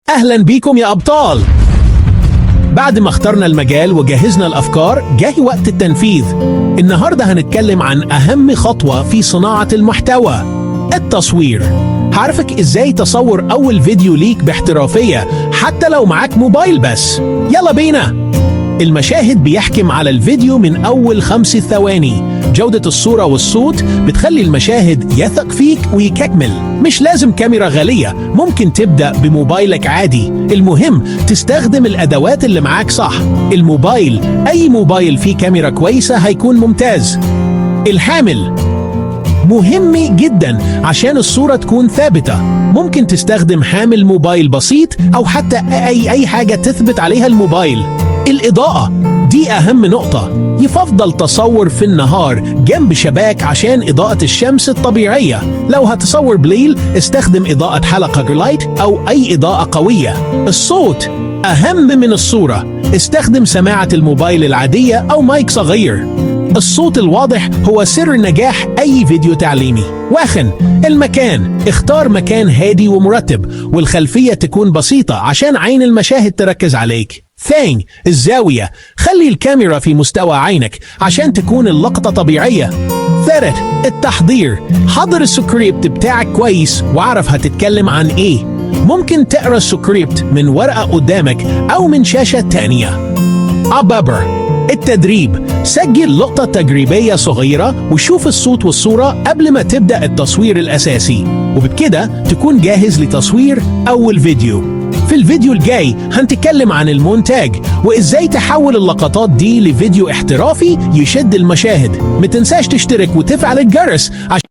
أهلا بيكم يا أبطال. بعد ما اخترنا المجال وجهزنا الأفكار، جه وقت التنفيذ. النهاردة هنتكلم عن أهم خطوة في صناعة المحتوى: التصوير. هعرفك ازاي تصور أول فيديو ليك باحترافية حتى لو معاك موبايل بس. يلا بينا. المشاهد بيحكم على الفيديو من أول 5 ثواني. جودة الصورة والصوت بتخلي المشاهد يثق فيك ويكمل. مش لازم كاميرا غالية، ممكن تبدأ بموبايلك عادي. المهم تستخدم الأدوات اللي معاك صح. الموبايل، أي موبايل فيه كاميرا كويسة هيكون ممتاز. الحامل مهم جدا عشان الصورة تكون ثابتة. ممكن تستخدم حامل موبايل بسيط أو حتى أي حاجة تثبت عليها الموبايل. الإضاءة دي أهم نقطة. يفضل تصور في النهار جنب شباك عشان إضاءة الشمس الطبيعية. لو هتصور بليل، استخدم إضاءة حلقة light أو أي إضاءة قوية. الصوت أهم من الصورة. استخدم سماعة الموبايل العادية أو مايك صغير. الصوت الواضح هو سر نجاح أي فيديو تعليمي. وأخيرا، المكان. اختار مكان هادي ومرتب، والخلفية تكون بسيطة عشان عين المشاهد تركز عليك. ثاني، الزاوية. خلي الكاميرا في مستوى عينك عشان تكون اللقطة طبيعية. ثالث، التحضير. حضر السكريبت بتاعك كويس واعرف هتتكلم عن ايه. ممكن تقرا السكريبت من ورقة قدامك أو من شاشة تانية. رابع، التدريب. سجل لقطة تجريبية صغيرة وشوف الصوت والصورة قبل ما تبدأ التصوير الأساسي، وبكده تكون جاهز لتصوير أول فيديو. في الفيديو الجاي هنتكلم عن المونتاج وإزاي تحول اللقطات دي لفيديو احترافي يشد المشاهد. متنساش تشترك وتفعل الجرس عشان